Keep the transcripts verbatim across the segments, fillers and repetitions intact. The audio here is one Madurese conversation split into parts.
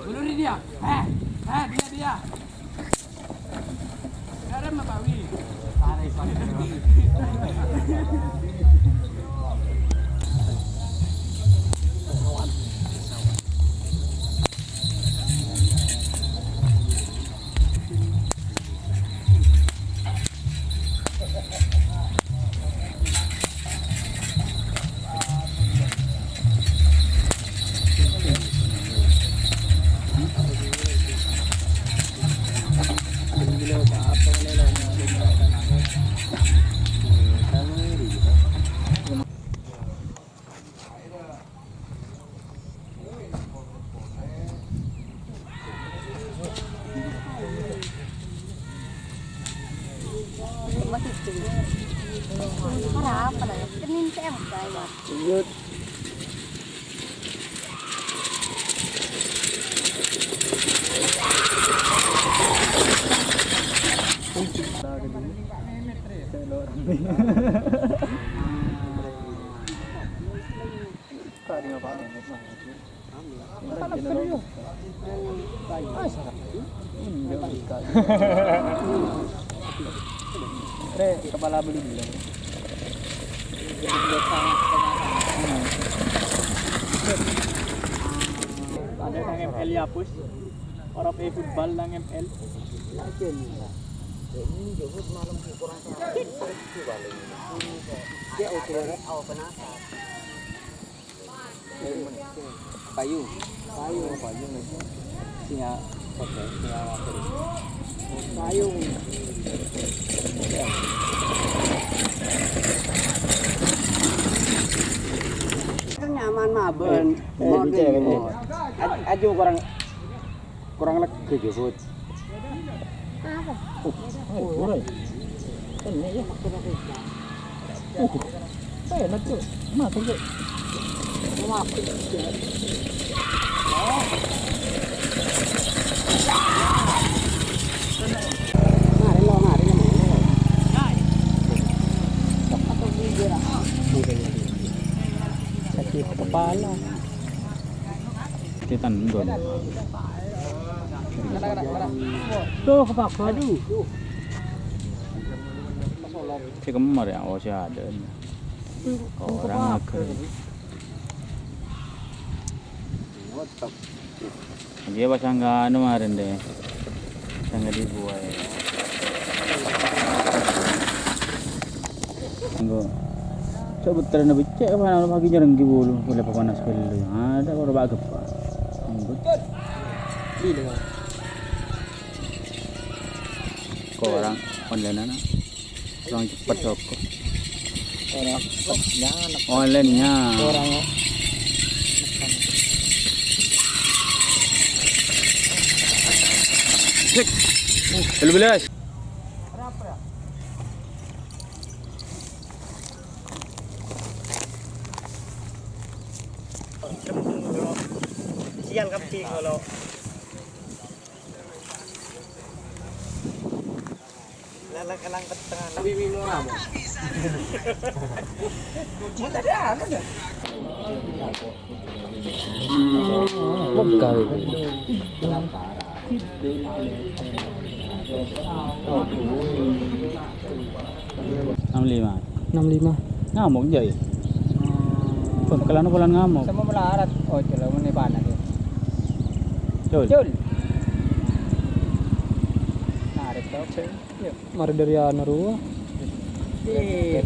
Dulu dia. Eh, eh, dia, dia. Re, kepala bulu-bulu. Ada nang M L ya, Pus. Orang play football nang M L. Dia oke. Payu. Payu. Payu lagi. Singa, oke, singa wakil. Payu. Kan nyaman mabon. Eh, eh, mau beli, beli, beli. Aju, aju kurang, kurang lega, Jebut. Apa? Oh, oh, oh. Ini ya. Uh, enak, Cuk. Makan, Cuk. Mari, lo, mari, lo. Sakit kepala. Ditendon. Tuh, kepala. Aduh. Si kemar ya, oh, si ada. Orang akhir. Dia pasang ke anu kemarin deh. Pasang ke di buah ya. Engko. Cok beterna becek apa nama pagi nyerenggi bulu, boleh panas kali. Ada baru bak gepa. Engko. Kok orang online ana? Kurang cepet, Joko. Orang cepet, ya, anak. Online-nya. Orang. Cek. Belum belas. Siang, Kak, kalau Lala kalang petang. Tapi mimo ramo. Mau tadi anu dah. Pegal. Enam lima. Enam lima. Ngamuk, Jay. Bengkelan bulan ngamuk. Sama melarat. Oh, jelas ini panas ya. Cul. Cul. Narik tau, Cul. Iya. Mari dari anu, Rua. Ih.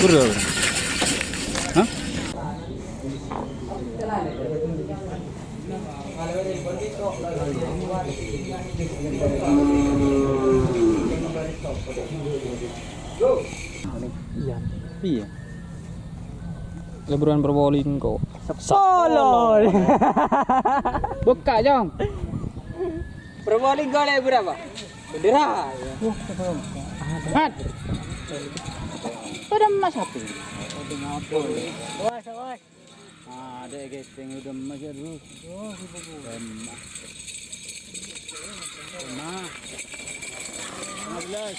Bro. Hah? Iyâ. Iyâ. Lèbâran Probolinggo. Solo. Bukka', Cong. Probolinggo lèbâr apa? Bendera. Mat. Padâ emmas apa? Adâ' kètèng udah emmas ya, Bro. Emmas. Emmas. Lima belas.